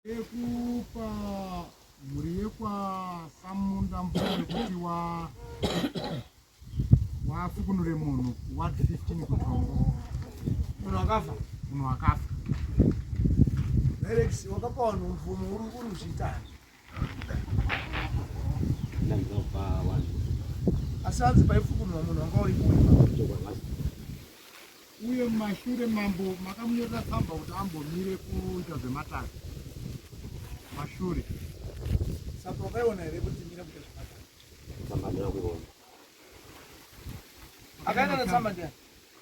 Ekupa mhuri yekwa Samunda mvumo yekuti wa wafukunure munhu ward 15 kutongo munhu akafa munhu akafa Alex wakapa vanhu mvumo uri uri kuzviita asi hanzi paifukunurwa munhu wanga uripo Uye mumashure mambo makamunyorera tsamba kuti ambomire kuita zvematare. Mashure. Tsamba wakaiona here kuti mira kuita zvematare? Tsamba handina kuiona. Akaenda netsamba ndiani?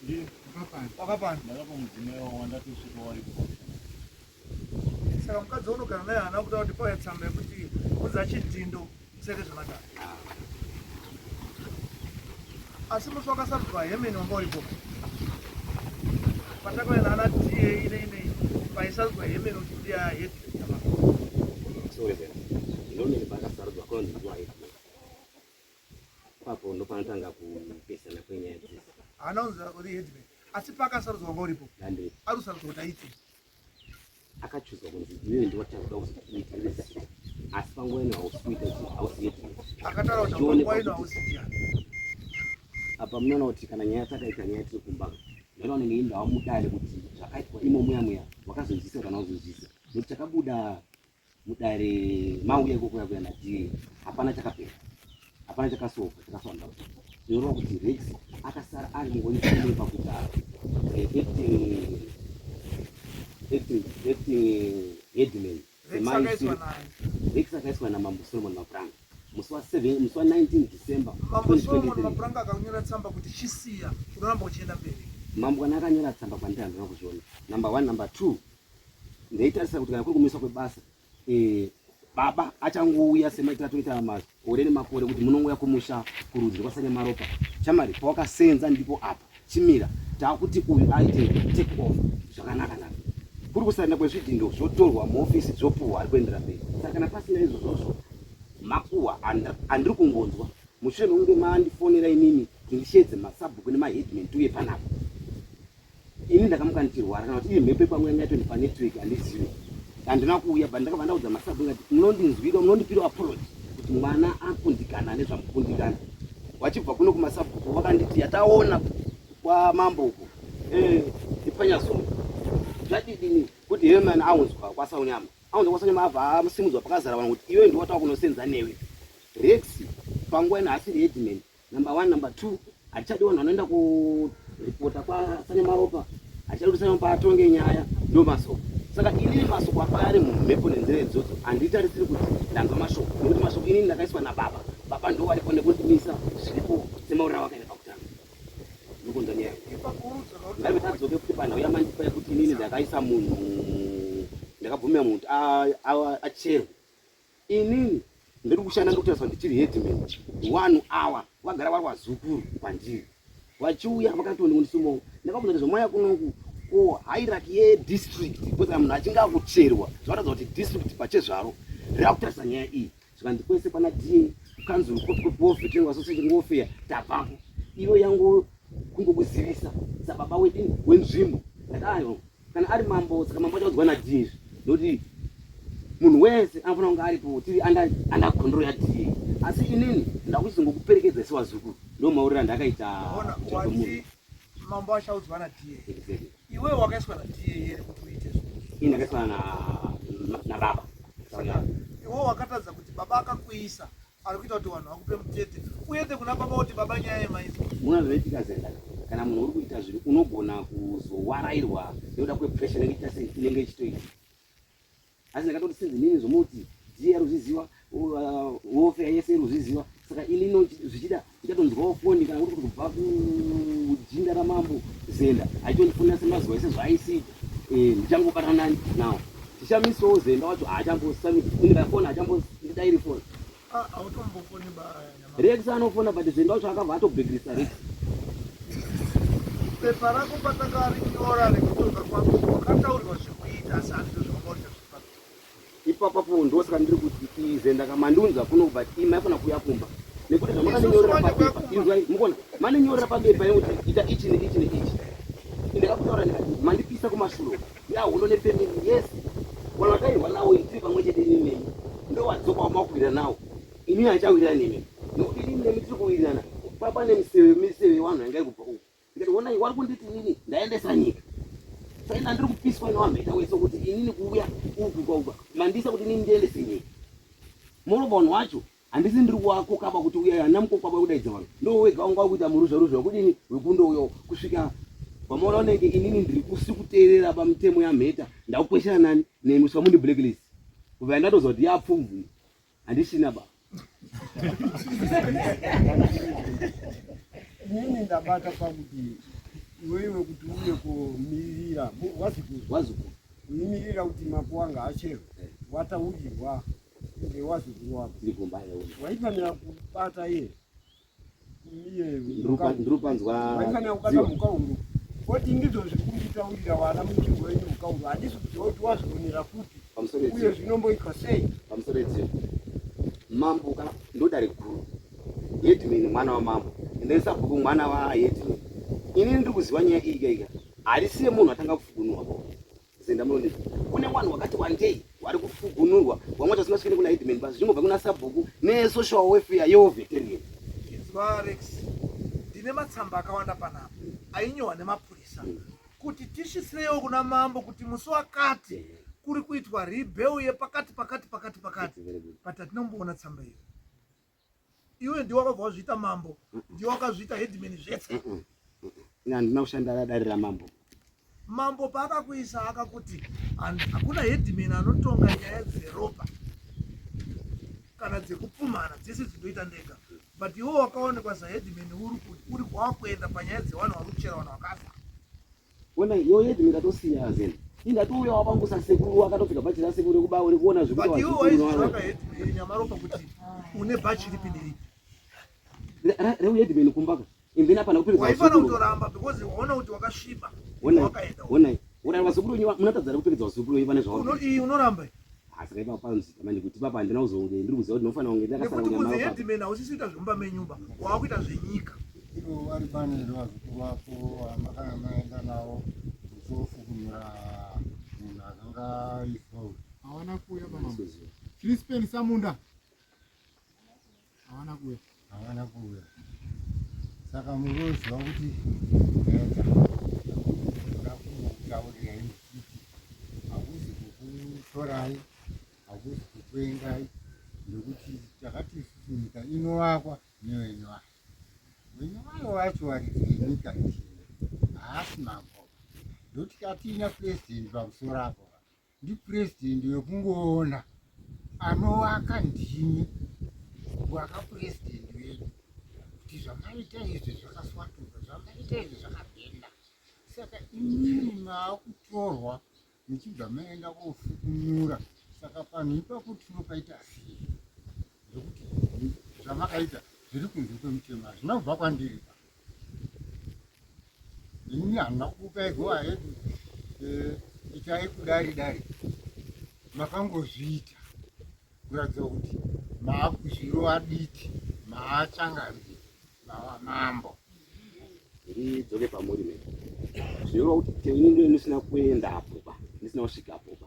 Ndiye wakapanda. Wakapanda. Ndakapa mudzimai wangu wandatosvika waripo. Saka mukadzi waunogara naye haana kutaura kuti pauya tsamba yekuti unza chidhindo usaite zvematare. Asi musi wakasarudzwa hemeni wanga uripo. Patakauya naana DA inei nei paisarudzwa hemeni kuti ndiye headman yamambo. Sorry then. Ndonene pakasarudzwa kunonzi ndiwa headman. Ipapo ndopanotanga kupesana kwenyaya dzese. Haana kunzi uri headman. Asi pakasarudzwa wanga uripo. Ndandiri. Ari kusarudzwa kuti aite. Akachuzwa kunzi iwewe ndiwe watakuda kuzokuita iwe zita. Asi panguva ino hausi kuita chi hausi headman. Akataura kuti panguva ino hausi ndiani. Apa munoona kuti kana nyaya takaita nyaya tiri kumba. Ndinoona unenge indawa mudare kuti zvakaitwa imo muya muya wakazonzwisa kana wazonzwisa. Nekuti chakabuda mudare mauya ikoko yakuya naDA hapana chakapera hapana chakasoka chakafamba zvinoreva kuti Rex akasara ari mungoni pakuita eh, acting acting acting headman Rex akaiswa namambo Solomon Mapuranga musi wa 7 musi wa 19 December Mambo Solomon Mapuranga akanyora tsamba kuti chisiya unoramba uchienda mberi. Mambo kana akanyora tsamba kwandiri handina kuzviona. Number 1 number 2 ndaitarisa kuti kana kuri kumiswa kwebasa eh, baba achangouya semaitiro atoita makore nemakore kuti munongouya kumusha kurudzi rwasanyamaropa chamari pawakasenza ndipo apa chimira taakuti uyu aite take off zvakanaka naka kuri kusaenda kwezvidhindo zvotorwa muofisi zvopuhwa ari kuendera mberi saka kana pasina izvozvozvo makuhwa andiri kungonzwa mushure mekunge mandifonera inini kuti ndisheedze masabhuku nemaheadman tiuye panapa Ini ndakamuka ndichirwara kana kuti iye mhepo kwangu yanga yatoni panetwork handizivi. Handina kuuya but ndakabva ndaudza masabhu ngati munondinzwira munondipira apology kuti mwana akundikana nezvamukundikana. Wachibva kuno kumasabhuku wakanditi yataona kwamambo uko eh ipanyazongo zvadidini kuti heman aunzwa kwasaunyama aunzwa kwasaunyama abva amusimudzwa pakazara vanhu kuti iwe ndiwe watava kunosenza newe Rex panguva ino haasiri headman Number one, number two, hatichadi vanhu vanoenda kuripota kwaSanyamaropa, hatichadi kuti Sanyamaropa atonge nyaya, ndo masoko. Saka inini masoko apa ari mumhepo nenzira idzodzo, handitarisiri kuti ndanzwa mashoko, nekuti mashoko inini ndakaiswa nababa, baba ndo varipo nekundimisa zviripo semauriro awakaita pakutanga. Ndokunzwa nyaya. Ngaive tadzoke kuti panhau yamandipa yekuti inini ndakaisa munhu, ndakabvumira munhu kuti acherwe. Inini ndiri kushanda ndikutarisa ndichiri headman one hour vagara vari vazukuru kwandiri vachiuya vakatondikundisumawo ndakabvunza kuti zvamauya kunoku ko hierarchy yedistrict because kana munhu achinge akucherwa zvakaratidza kuti district pachezvaro rakutarisa nyaya iyi zvikanzi kwese kwana da kukanzuru kuovetenga association ngofeya tabvako iyo yangu kungokuzivisa sababa wedini wenzvimbo ndakaayo Kana ari mambo saka mambo achaudzwa na D izvi nokuti munhu wese anofanira kunge aripo tiri under under control ya D asi inini ndakuchizongokuperekedza sewazukuru ndo mauriro andakaita Ona wati mambo achaudzwa na D Exactly. iwe wakaiswa na D here kuti uite zvo Ini ndakaiswa na na baba saka iwe wakatadza kuti baba akakuisa ari kuita kuti vanhu vakupe mutete uende kuna baba kuti baba nyaya yemaizwa muna zvinoitika zenda kana munhu uri kuita zvinhu unogona kuzowarairwa nekuda kwepressure inenge ichita sei inenge ichitoita asi ndakatoti sinzi inini zvomuti dziye ari kuzviziva wofe yese iri kuzviziva saka ini zvichida ndichatonzwawo foni kana kuri kuti kubva kujinda ramambo zenda achitondifonera semazuva ese zvaaisiita eh, ndichangobatana nawo tichamisawo zenda wacho haachambofoni haachambondidairi foni ah, rex anofona but zenda wacho akabva atobhekirisa rex pepa rako patakarinyora rekutonga kwako wakataurirwa zvekuita asi handizvo zvawakaita Ipapapo ndosaka ndiri kuti ize ndakamandiunza kuno but imi maifana kuuya kumba nekuti zvamakandinyora papepa inzwai mukona mandinyorera papepa yekuti ita ichi neichi neichi ndakakutaura ndikati mandipisa kumashure yahondo nefamily yese. Vanhu vatairwa nawo tiri pamwe chete ini nemi ndowadzoka wamakuwirira nawo, ini handichawirira nemi nokuti ini nemi tiri kuwirirana pane miseve miseve yevanhu yanga iri kubva uku. Ndikati honai wari kunditi inini ndaendesa nyika saina ndiri kupiswa newamheta wese kuti inini kuuya uku kwauka mandisa kuti inini ndiendese nyika moreover vanhu wacho handisi ndiri kuwakokaba kuti uyai handina mukokwaba kudaidza vanhu ndo wega wanga wakuita muruzha ruzha wekudini wekundouyawo kusvika pamaona unenge inini ndiri kusi kuteerera pamitemo yamheta ndakukweshera nani nemi kusvika mundi blacklist kubva ndatoziva kuti yapfumvu handisina ba Inini ndabata pakuti iwewe kuti uye kumirira wazukuru wazukuru kuimirira kuti makuwanga acherwe wataurirwa ngewazukuru wako tiri kumba yewe waifanira kubata iye iye ndiri kupanzwa waifanira kubata mhuka huru oti ndizvo zviri kunditaurira vana munzvimbo yenyu mhuka huru handisi kuziva kuti wazvionera kupi pamusoro uye edziyo zvinomboitwa sei pamusoro edziyo mambo ka ndodare guru headman mwana wamambo and then sabhuku mwana waheadman inini ndiri kuziva nyaya iyi ika harisiye munhu atanga kufugunurwa po zenda munondiza kune vanhu wakati wandei vari kufugunurwa vamwe vacho vasingasvikiri kuna headman basi zvichingobva kuna sabhuku nesocial welfare yeoveterian Inzwa Rex, ndine matsamba akawanda panapa ainyorwa nemapurisa kuti tisvisirewo kuna mambo kuti musi wakati kuri kuitwa rebel yepakati pakati pakati pakati, but hatinomboona tsamba iyo. Iwe ndiwe wakabva wazviita mambo, ndiwe wakazviita headman zvese. Ini handina kushanda dare ramambo. Mambo paakakuisa akakuti hakuna headman anotonga nyaya dzeropa kana dzekupumhana, dzese dzindoita ndega, but iwe wakaonekwa saheadman uri kwawakuenda panyaya dzevanhu vari kuchera vanhu vakafa. Ona iyo headman ndatosiya zena ini ndatouya wapangusa sekuru akatopfeka bhachi rasekuru rekubawo rekuona but zvekuita iwe vazukuru waizvitsvaka headman Nyamaropa kuti une bhachi ripi neripi. Reuheadman kumbaka and then apana kuperedza Waifana vazukuru. kutoramba because waona kuti wakasviba. Honai, wakaenda honai, honai vazukuru venyu munotadza kuperedza vazukuru venyu pane zvauri. Iyi unoramba iyi. Asi ipapo panzi manje kuti papa handina kuzonge ndiri kuziva kuti ndinofanira kunge ndakasara Nekuti kunzi kunyamara papa. headman hausisi kuita zvemumba menyumba, waakuita zvenyika. Ivo vari pane vazukuru vako vamakanga maenda navo muchofukunura munhu akanga aiswa uyu? Hawana kuuya pamambo. Crispin Samunda hawana kuuya. Havana kuuya, saka munoziva kuti enda kuda kutaurirai muchiti hakuzi kukutorai, hakuzi kukuengai, nekuti takati isusu nyika inovakwa newenyu vayo, wenyu vayo vacho varidzi venyika ndini, haasi mambo. Ndokuti katina purezidendi pamusoro apo, ndipurezidendi wekungoona anovaka, ndimi waka purezidendi wedu kuti zvamaita izvi zvakaswatuka, zvamaita izvi zvakabhenda. Saka imimi maakutorwa muchibva maenda kofukunyura, saka panhu ipapo tinopaita sei? Nekuti zvamakaita zviri kunze kwemutemo, hazvina kubva kwandiri pa inini handina kukupai go ahead, itai kudari dari, makangozviita kuratidza kuti maakuzvirova diti maachangambi mava mambo. Ndidzoke pamuri me zvinoreva kuti ini ndo ndisina kuendapo pa ndisina kusvikapo pa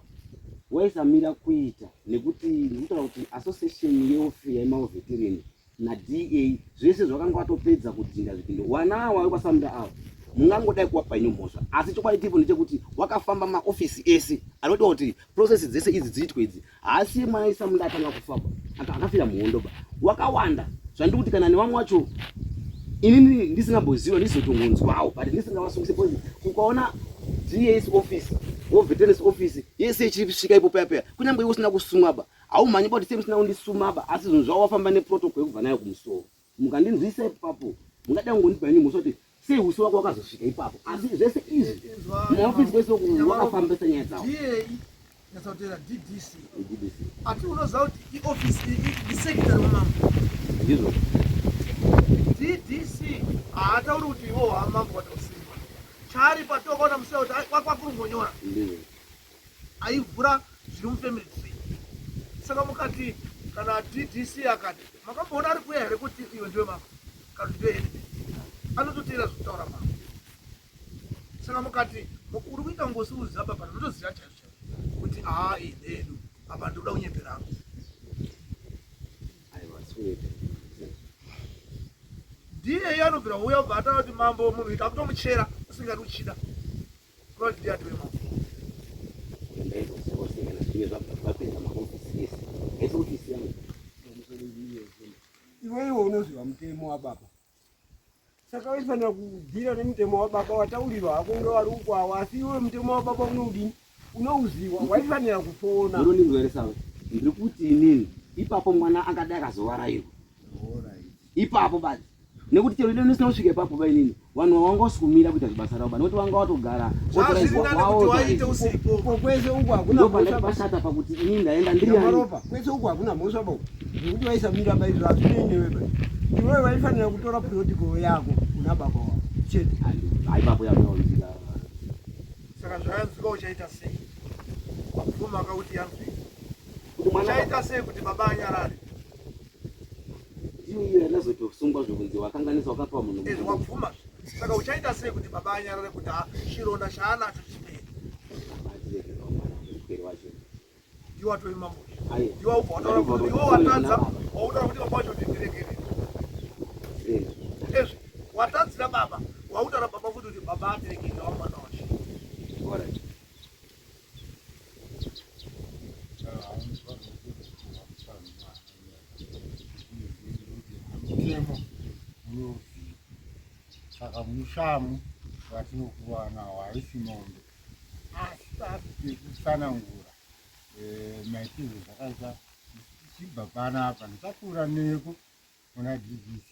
waisamira kuita nekuti ndikutaura kuti association yewelfare yemaveteran naDA zvese zvakanga watopedza kudhinda zvidhindo. Wana awa wekwasamunda ava mungangodai kuwapa inyu mhosva, asi chokwadi tipo ndechekuti wakafamba maofisi ese anodiwa kuti process dzese idzi dziitwe idzi. Haasi mwana isamunda atanga kufamba akafira muhondo ba wakawanda. Zvandiri kuti kana nevamwe wacho inini ndisingamboziva, ndizotongonzwawo, but ndisingavasungise because ukaona DA's office or veterans office yese ichisvika ipo paya paya, kunyange iwe usina kusumwa ba haumhanyi ba kuti sei musina kundisuma ba, asi zvinhu zvavo wafamba neprotocol yekubva nayo kumusoro. Mukandinzwisa ipapo mungada kungondipa inyu mhosva kuti sei usi wako wakazosvika ipapo, asi zvese izvi Inzwa, mumaofisi kwese uku wakafambisa nyaya dzavo. DA nyatsautera DDC. DDC. Ati unoziva kuti iofisi ndisecretary wamambo? Ndizvo. DDC haatauri kuti iwo wamambo watausimba chaari patokaona musiya kuti kwakurungonyora. Ndizvo. Aivhura zviri mufamily tree. Saka mukati kana DDC akati makamboona ari kuuya here kuti iwe ndiwe mambo kana kuti ndiwe headman? Anototeera zvekutaura mambo. Saka mukati uri kuita ngosi uziva baba, unotoziva chaizvo chaizvo kuti kuti haa iyi ndeyedu apa ndikuda kunyepera hangu. Ndiye iye anobvira uya ubva ataura kuti mambo munhu ita kutomuchera usingadi uchida kureva kuti ndiye atiwe mambo. Iwewe unoziva mutemo wababa saka waifanira kudhira nemutemo wababa wataurirwa hako kunge wari ukwawa asi iwe mutemo wababa unoudini unouziwa waifanira kufona Unondinzwa here sawe? Ndiri kuti inini ipapo mwana angadai akazovarairwa ipapo basi nekuti chero ine ndisina kusvika ipapo ba inini vanhu vawanga usikumira kuita zvibasa ravo ba nekuti vanga watogara Zvazviri nani kuti waite usipo. Ko kwese uku hakuna ndopandati mhosva ba. pashata pakuti inini ndaenda ndiri ani Nyamaropa kwese uku hakuna mhosva ba nekuti vaisamira ba izvo hazvinei newe ba iwewe waifanira kutora protocol yako kuna baba wako chete. Ipapo yaonzika Saka zvayanzwika uchaita sei? Wabvuma akakuti yanzwika. kuti mwana Uchaita sei kuti baba anyarare? Ndiyo iyo yandazotosungwa zvekunzi wakanganisa wakapa munhu. Izvi wabvuma saka uchaita sei kuti baba anyarare kuti ha chironda chaanacho chipere? Ndiwe watove mambo. Ndiwe wabva wataura kuti iwe watadza wautaura kuti baba wacho ndiregerere. Ezvi watadzira baba wautaura baba futi kuti baba atiregerere wamwana wacho. Alright. Mutemo unoziva saka mushamu watinokuwa nawo haisi mombe asi takutsanangura eh, maitirwo zvakaita tichibva panapa ndichapfuura neko kuna DDC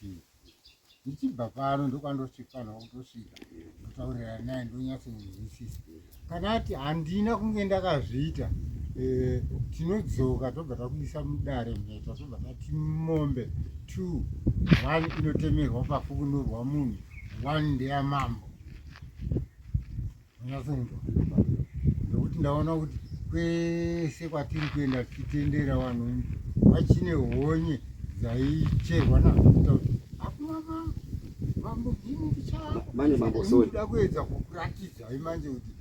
ndichibva pano ndokwandosvika kutosvika ndotaurirana naye ndonyatsonzwisisa kana ati handina kunge ndakazviita eh, tinodzoka tobva takuisa mudare mheta tobva tati mombe two one inotemerwa pafukunurwa munhu one ndeyamambo Unyatsonzwa ndokuti ndaona kuti kwese kwatiri kuenda tichitendera vanhu vachine honye dzaicherwa nakuita kuti hakuna mambo mambo ndini Manje mambo, sorry. ndichada kuedza kukuratidzai manje kuti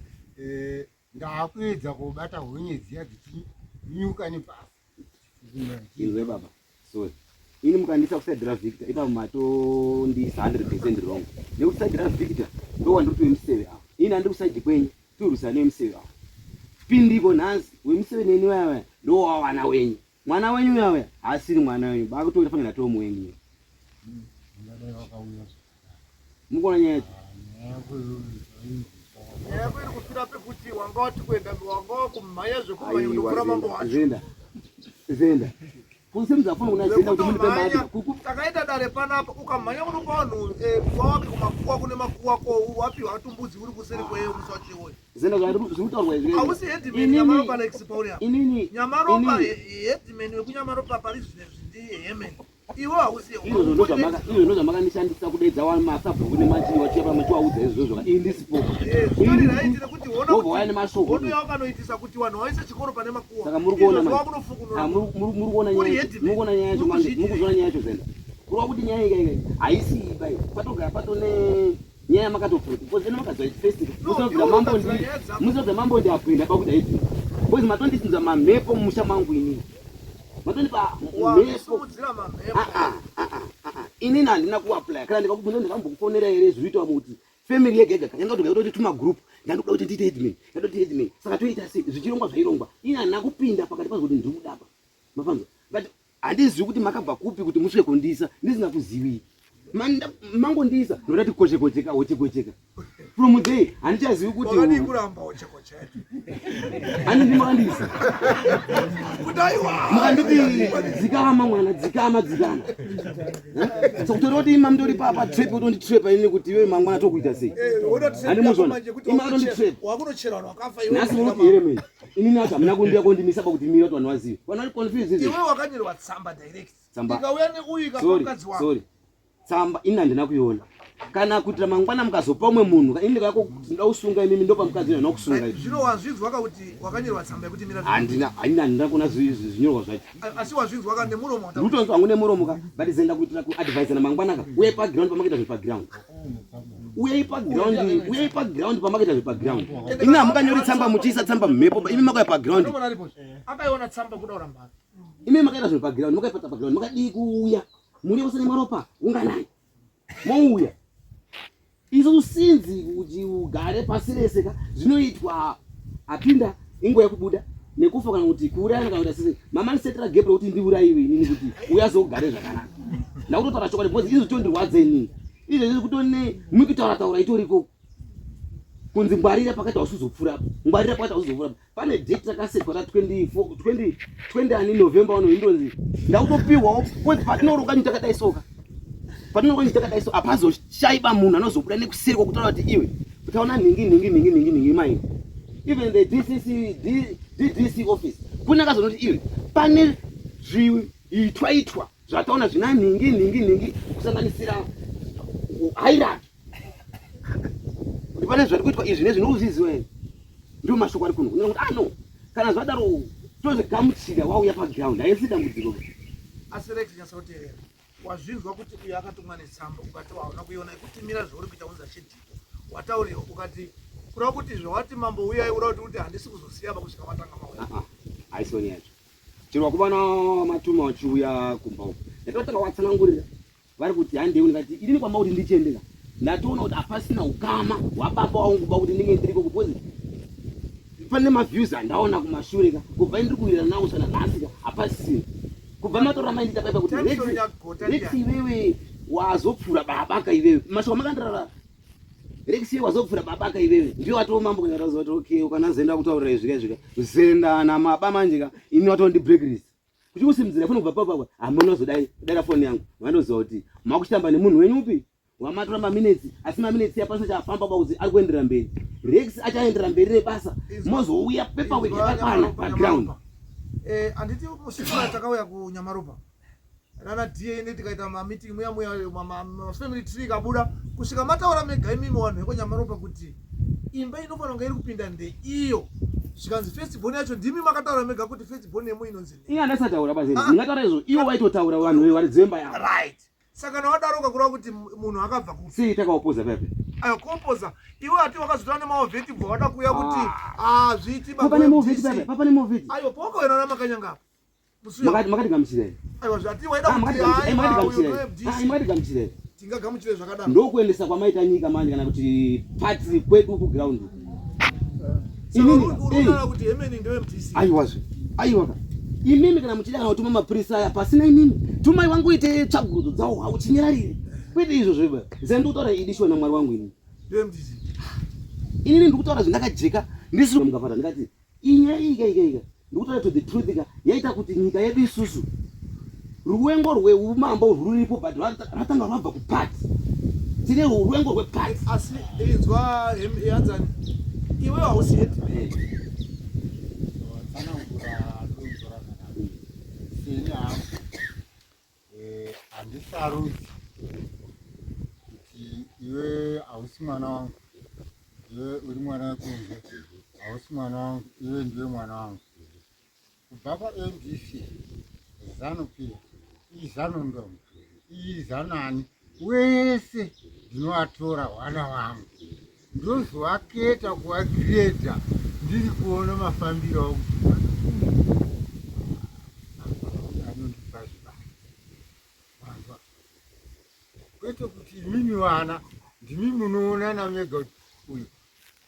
eh, ndakuedza kubata honye dziya dzichinyuka nepasi. Inzwe baba, sorry. Ini mukandiisa kuside raVictor ipapo matondiisa 100% wrong. Nekuti side raVictor ndo wandiri kuti wemuseve ava. Ini handiri kuside kwenyu, tirwisane wemuseve ava. Pindiko nhasi wemuseve neni vaya vaya ndo wawana wenyu. Mwana wenyu uya uya haasiri mwana wenyu, bakutoita fanira tomu wenyu. Ungadai wakauya Mukuona nyaya yacho? nyaya yako iyoyo Nyaya yako iri kufira pekuti wanga wati kuenda wanga wakumhanya zvekumhanya Aiwa, kundokura mambo Zenda, wacho. Zenda. Zenda. Kusimudza foni kuna Zenda kuti munipe mari. Zvekumhanya Kuku takaita dare panapa ukamhanya kunopa vanhu eh, kuwa wake kumakuwa kune makuwa ko wapiwa tumbudzi uri kuseri kweyo musi wacho iwoyo. Zenda zviri kutaurwa izvi. Hausi headman Inini- Nyamaropa like Sipauri apa. Inini Nyamaropa inini- headman wekuNyamaropa pari zvinezvi ndiye Hemen. Iwe hausi izvozvo ndozvamakandishandisa kudeedza masabhuku nemachinyi wachiapa muchiwaudza izvozvo ini ndisipo Eh, zvitori right nekuti hona Wobva waya nemashoko. hono yakanoitisa kuti vanhu vaise chikoro pane makuwa. Saka muri kuona Izvozvo manje. wakunofukunura. Ah, muri kuona Uri nyaya yacho- headman. muri kuona nyaya yacho Uri manje kuzviitira. muri kuzoona nyaya yacho zenda kureva kuti nyaya ika ika haisi iba iyi patogara patone nyaya yamakatopfuta because ene makadzwa first No, musabvira iwe mambo unogadzira ndi nyaya dzako. musabvira mambo ndi apoinda pakuti haiti because matondisinza mamhepo mumusha mangu inini matondipa mhepo Wasimudzira mamhepo. Ah, ah, ah, ah, ah. Inini handina kuapply kana ndikakubvunza ndikambokufonera here zvinoitwa muti family yega yega yanga toga kutoti tuma group ndandokuda kuti ndiite headman ndandoti headman saka toita sei zvichirongwa zvairongwa ini handina kupinda pakati pazvo kuti ndiri kudapa mafanzo but handizivi kuti makabva kupi kuti musvike kundiisa ndisina kuzivi mangondiisa ndodati kochekocheka hochekocheka from there handichazivi kuti Wakadii kuramba hochekoche? Ani ndimakandiisa Kuti aiwa. mukanditi dzikama mwana dzikama dzikama so kutori kuti ima mutori papa trap utonditrapa ini kuti iwe mangwana tokuita sei Eh, wona Handi muzvona. manje kuti Ima atonditrap. wakunochera vanhu vakafa iwe. Nhasi munoti here mei inini acho hamuna kundiya kondimisa pakuti mira kuti vanhu vazive vanhu vari confused izvi. Iwe wakanyorwa tsamba direct. Tsamba. Ikauya neuyu ikapa Sorry, mukadzi wako. sorry tsamba ini handina kuiona kana kuitira mangwana mukazopa umwe munhu ini ndikako ndinoda kusunga imimi ndopa mukadzi uyo kusunga Right, zvino wazvinzwa ka kuti wakanyorwa tsamba yekuti mira handina handina handina kuona zvinyorwa zvacho asi wazvinzwa ka nemuromo wataura. ndikutonzwa hangu nemuromo ka but zenda kuitira kuadvisana mangwana ka uye paground pamakaita zvepaground Uyai paground, uyai paground pamakaita zvepaground. Imi hamukanyori tsamba muchiisa tsamba mumhepo, imi makauya paground. Akaiona tsamba kuda kuramba. Imi makaita zvepaground, makaipata paground, makadii kuuya. Muri vose nemaropa, unganai. Mouya. Isu sinzi kuti ugare pasi rese ka zvinoitwa apinda inguva yekubuda nekufa kana kuti kuurayana kana kuti asese mama ndisetera gap rekuti ndiurayiwe inini kuti uyazogare zvakanaka ndakutotaura chokwadi because izvi zvitondirwadza inini izvezvi kutone mikutaura taura itoriko kunzi ngwarira pakati hausizopfuura apa ngwarira pakati hausizopfuura apa pane date rakasetwa ra 24 20 20 ani November uno indonzi ndakutopiwawo kunzi patinoroka nyika takadai soka patinoka nyika takadai so apazoshaiba munhu anozobuda nekuseri kwokutaura kuti iwe utaona nhingi nhingi nhingi nhingi nhingi mai even the DCC D, DDC office kune akazonoti iwe pane zviitwa itwa zvataona zvina nhingi nhingi nhingi kusanganisira hierarchy kuti pane zvari kuitwa izvi nezvi nokuzviziva here ndio mashoko ari kuno unoona kuti ah no kana zvadaro tozvigamuchira wauya paground haisi dambudziko asi rex nyatsoteerera wazvinzwa kuti uyo akatumwa netsamba ukati hauna kuiona ikuti mira zvauri kuita unza chidhiko wataurirwa ukati kureva kuti zvawati mambo uyai ura kuti kuti handisi kuzosiya pa kusvika matanga mauya ah, ah, haisi yacho chero wakuvana matuma wachiuya kumba uko ndakatanga watsanangurira vari kuti handei ndikati inini kwamba kuti ndichiendeka ndatoona kuti hapasina ukama hwababa wangu ba kuti ndinge ndiriko because pane maviews andaona kumashure ka kubva ndiri kuwirirana nawo sana nhasi ka hapasisina kubva matora maindita paipa kuti rex iwewe wazopfura baba ka iwewe mashoko makandirara rex iwe wazopfura baba ka iwewe ndiyo watoo mambo kanyataziva kuti okay ukanazenda kutaurira izvika izvika zenda namaba manje ka ini watoo ndibreak kuchikusimudzira foni kubva papa hamuna kuzodai daira foni yangu vandoziva kuti makuchitamba nemunhu wenyu upi wamatora maminetsi asi maminetsi yapasina chafamba pa kuti ari kuenderera mberi rex achaenderera mberi nebasa mozouya paperwork yakakwana paground eh, handiti musifura takauya kunyamaropa nana dna tikaita mameeting muya muya mafamily tree ikabuda kusvika mataura mega imimi vanhu vekonyamaropa kuti imba inofanira kunge iri kupinda ndeiyo zvikanzi first born yacho ndimi makataura mega kuti first born yemo inonzi iye andasataura basi ah. ndingataura izvo ivo vaitotaura vanhu varidzi vemba yavo right saka kana wadaroka kureva kuti munhu akabva ku sei takaopoza pepe ayo kuopoza iwe ati wakazotora nemaovheti bva wada kuuya kuti ah, hazviiti papa nemovheti pepe papa nemovheti ayo pawakauya namakanyanga apa makatigamuchira here makatigamuchira here tingagamuchire zvakadaro ndokuendesa kwamaita nyika manje kana kuti pati kwedu kuground aiwazve aiwaka imimi kana muchida kana kutuma mapurisa aya pasina imimi tumai wangu ite tsvagurudzo dzawo hauchinyararire kwete izvo zveba zai ndikutaura idishwa namwari wangu inini inini ndikutaura zvindakajeka ndisiri mukafata ndikati Inyaya iyi ika ika ika ndikutaura to the truth ka yaita kuti nyika yedu isusu ruwengo rweumambo rwuripo but rwatanga rwabva kupati tine ruwengo rwepati asi inzwa hanzani iwe hausi headman seni hangu eh, handisarudzi kuti iwe hausi mwana wangu iwe uri mwana wekunze hausi mwana wangu iwe ndiwe mwana wangu kubva pamdc zanu p izanu ndombo izanani wese ndinovatora hwana wangu ndozovaketa kuvagireta ndiri kuona mafambiro avo kuti anondipa zvibaya wanzwa kwete kuti imimi vana ndimi munoonana mega kuti uyu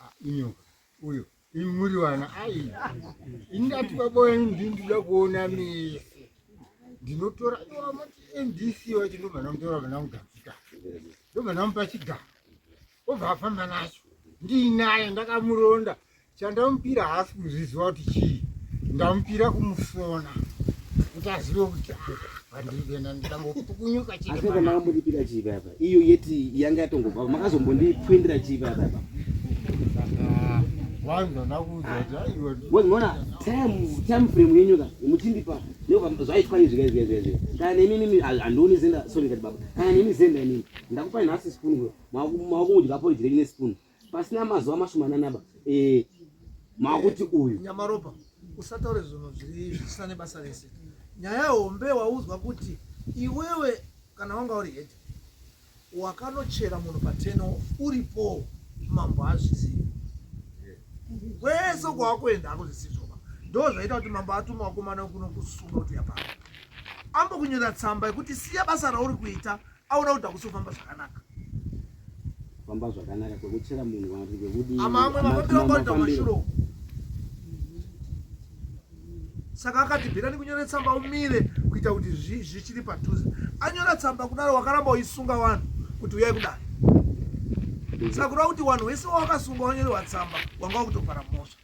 ah, inyoka uyu imi muri vana ai ini ndati baba wenyu ndini ndinoda kuona mese ndinotora iwamati ndc wacho ndobva ndamutora bva ndamugadzika ndobva ndamupa chigaro obva afamba nacho ndiinaye ndakamuronda Chandamupira haasi kuzviziva kuti chii. Ndamupira kumusona kuti azive kuti ah, pandiri kuenda ndikangopukunyuka chete. Asi apa makambondipira chii paya Iyo yeti yanga yatongobva makazonbondipwendera chii paya paya Wanza ndakuudza kuti aiwa. Mona time time frame yenyu ka muchindipa nekubva zvaitwa izvi izvi izvi izvi. Kana nemi mimi handioni zenda sorry kati baba. Kana nemi zenda inini. Ndakupai nhasi spoon makungodya porridge renyu nespoon. pasina mazuva mashomanana ba eh, makuti uyu nyamaropa usataure zvinhu zviri zvisina nebasa rese nyaya hombe waudzwa kuti iwewe kana wanga uri head Wakanochera munhu pateno uripo mambo hazvizivi kwese kwawakuenda hakuzvisizvoba ndo zvaita kuti mambo atuma wakomana kuno kusunga kuti yapaa ambokunyora tsamba yekuti siya basa rauri kuita aona kuti hakusofamba zvakanaka famba zvakanaka kwekuchera munhu kana kuti kwekudii ama amwe mafambiro anga kuita kumashure uku saka akati bhirani kunyora tsamba umire kuita kuti zvichiri padhuze anyora tsamba kudaro wakaramba uchisunga vanhu kuti uyai kudare saka kureva kuti vanhu vese wawakasunga wanyorerwa tsamba wanga wakutopara mhosva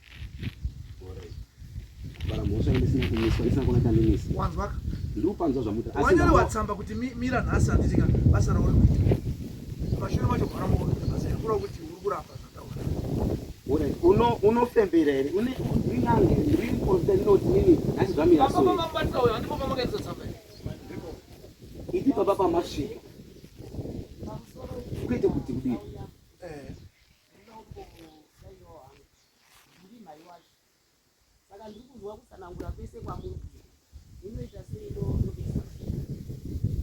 Bara mhosva ndisina kumiswa ndisina kuona chandimisa. Wanzwaka? Ndikupanzwa zvamuta. Asi wanyorerwa tsamba kuti mira nhasi handitika basa rauri kuita. Mashure macho gwara muri kuita basa iri kureva kuti uri kuramba zvataura. Alright, uno unofembera here? Une ndiri n'anga here? Ndiri muprofita ndinoti nini nhasi zvamira so. Baba mabatira uyo handipo pamakaisa tsamba iyi. Iti baba pamasvika. Kwete kuti kudii? Eh. Ndiri mai wacho saka ndiri kunzwa kutsanangura kwese kwamuri kuita inoita sei ndobesa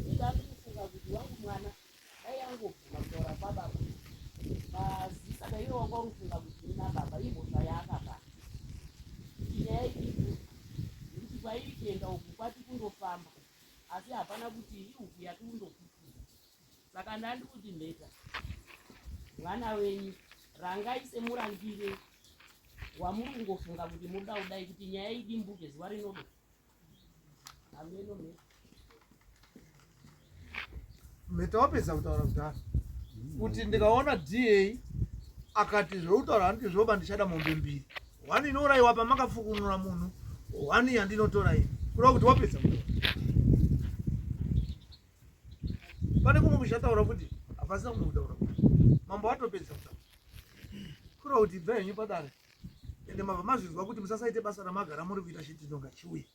inga ndiri kufunga kuti wangu mwana dai angobvuma kutaura kwababa mazi saka iwe wanga uri kufunga kuti ina baba imhosva yaakapa kuti nyaya iripo nekuti kwairi kuenda uku kwati kundofamba asi hapana kuti ihuku yati kundokukuza Saka ndandikuti mheta mwana wenyu rangai semurangire wamuri kungofunga kuti muda kudai kuti nyaya idimbuke zuva rinodo hameno mheta. Mheta wapedza kutaura kudhara kuti ndikaona DA akati zvekutaura handizvoba ndichada mombe mbiri One inourayiwa pamakafukunura munhu, one yandinotora ini. Kureva kuti wapedza kutaura. Pane kumwe kuchataura kuti hapasina kumwe kutaura kuti mambo atopedza kutaura. Kureva kuti ibva henyu padare. Ende mabva mazvinzwa kuti musasaite basa ramagara muri kuita chidhindo ngachiuye.